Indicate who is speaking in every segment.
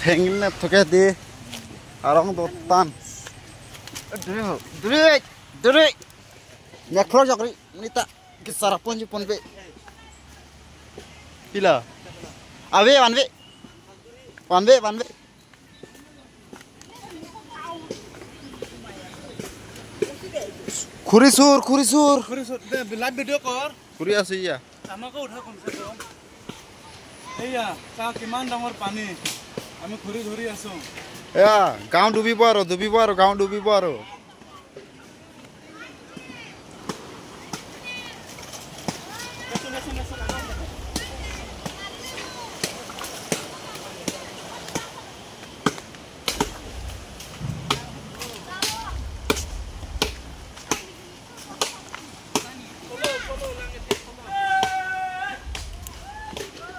Speaker 1: Thengin thoke di arong dotan dure dure nekro jokri nita ki sarapon jipon be pila ave wanwe wanwe wanwe খুরিসুর খুরিসুর
Speaker 2: খুরিসুর live video কর
Speaker 1: খুরি আছে ইয়া
Speaker 2: আমাকে উঠা কমসে কম এইয়া তা কিমান ডাঙৰ পানী আমি খুৰি ধৰি আছো
Speaker 1: এয়া গাঁও ডুবিব আৰু ডুবিব আৰু গাঁও ডুবিব আৰু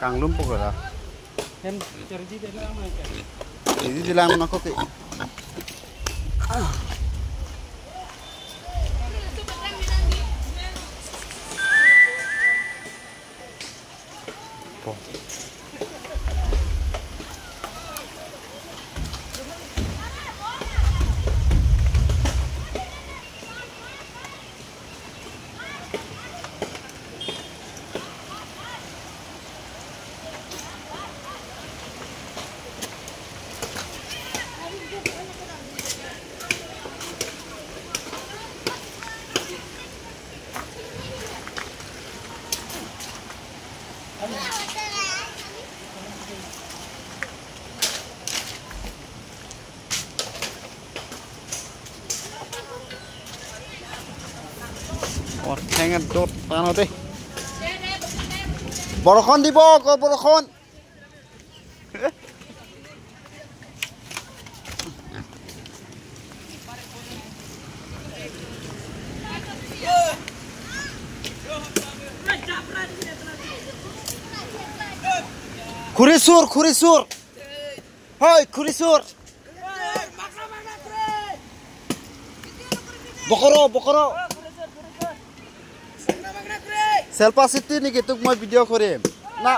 Speaker 1: Kanglum pokoknya. Ini bilang aku ke. বৰষুণ দিব বৰষুণ খুৰিচুৰ খুৰিচুৰ হয় খুৰিচুৰ বকৰো বকৰো সেলফা চিটি নেকি তোক মই ভিডিঅ' কৰিম না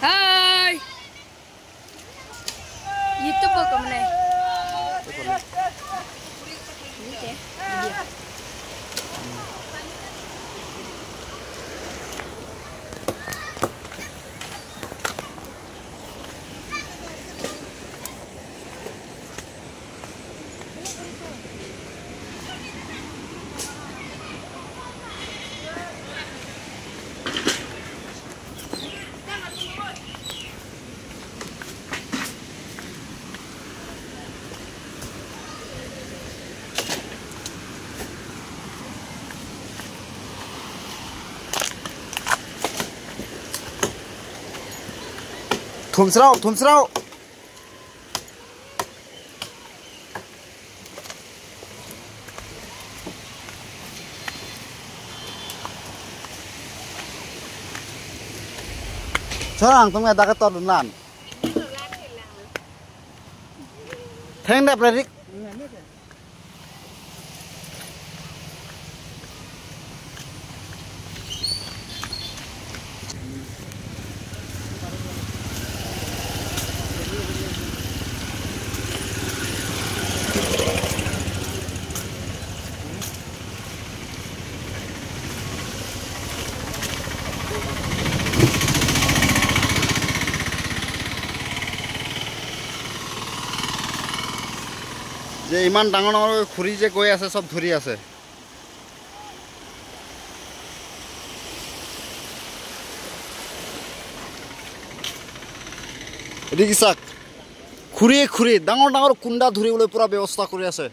Speaker 3: Hai YouTube kok mana?
Speaker 1: Thumsrao thumsrao Sarang তুমি দাকে তল নান ঠেং দে প্রেরিক যে ইমান ডাঙৰ ডাঙৰ খুৰি যে গৈ আছে সব ধৰি আছে ৰিগিচাক খুৰিয়ে খুৰি ডাঙৰ ডাঙৰ কুণ্ডা ধৰিবলৈ পুৰা ব্যৱস্থা কৰি আছে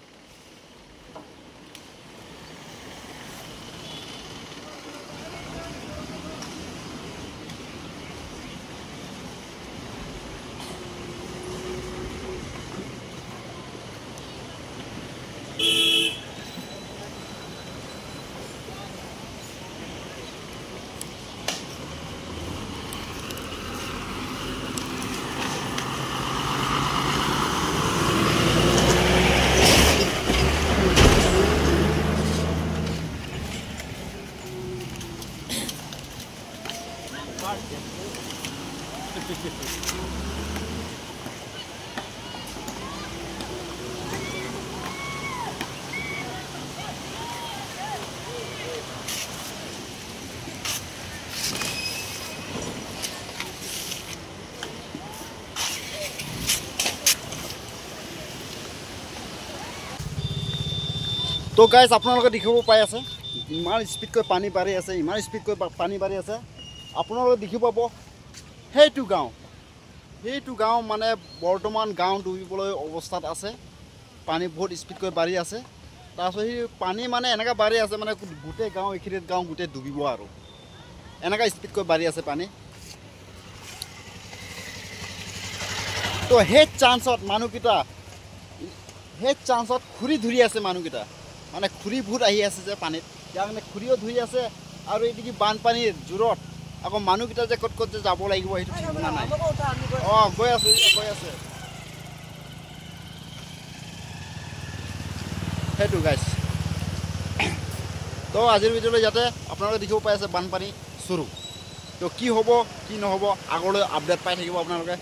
Speaker 1: তো গাইজ, আপোনালোকে দেখিব পাই আছে ইমান স্পীডকৈ পানী বাঢ়ি আছে, ইমান স্পীডকৈ পানী বাঢ়ি আছে। আপোনালোকে দেখিব পাব সেইটো গাঁও, সেইটো গাঁও মানে বৰ্তমান গাঁও ডুবিবলৈ অৱস্থাত আছে। পানী বহুত স্পীডকৈ বাঢ়ি আছে। তাৰপিছত সেই পানী মানে এনেকুৱা বাঢ়ি আছে, মানে গোটেই গাঁও, এইখিনিত গাঁও গোটেই ডুবিব আৰু এনেকুৱা স্পীডকৈ বাঢ়ি আছে পানী। তো সেই চান্সত মানুহকেইটা, সেই চান্সত খুৰী ধৰি আছে মানুহকেইটা, মানে খুৰী বহুত আহি আছে যে পানীত, ইয়াৰ কাৰণে খুৰীও ধৰি আছে। আৰু এইটো বানপানীৰ জোৰত আকৌ মানুহকেইটা যে ক'ত ক'ত যে যাব লাগিব সেইটো ঠিকনা নাই। অঁ, গৈ আছে, গৈ আছে সেইটো গাইছ। তো আজিৰ ভিডিঅ'লৈ যাতে আপোনালোকে দেখিব পাই আছে বানপানী চুৰু। তো কি হ'ব কি নহ'ব আগলৈ আপডেট পাই থাকিব আপোনালোকে।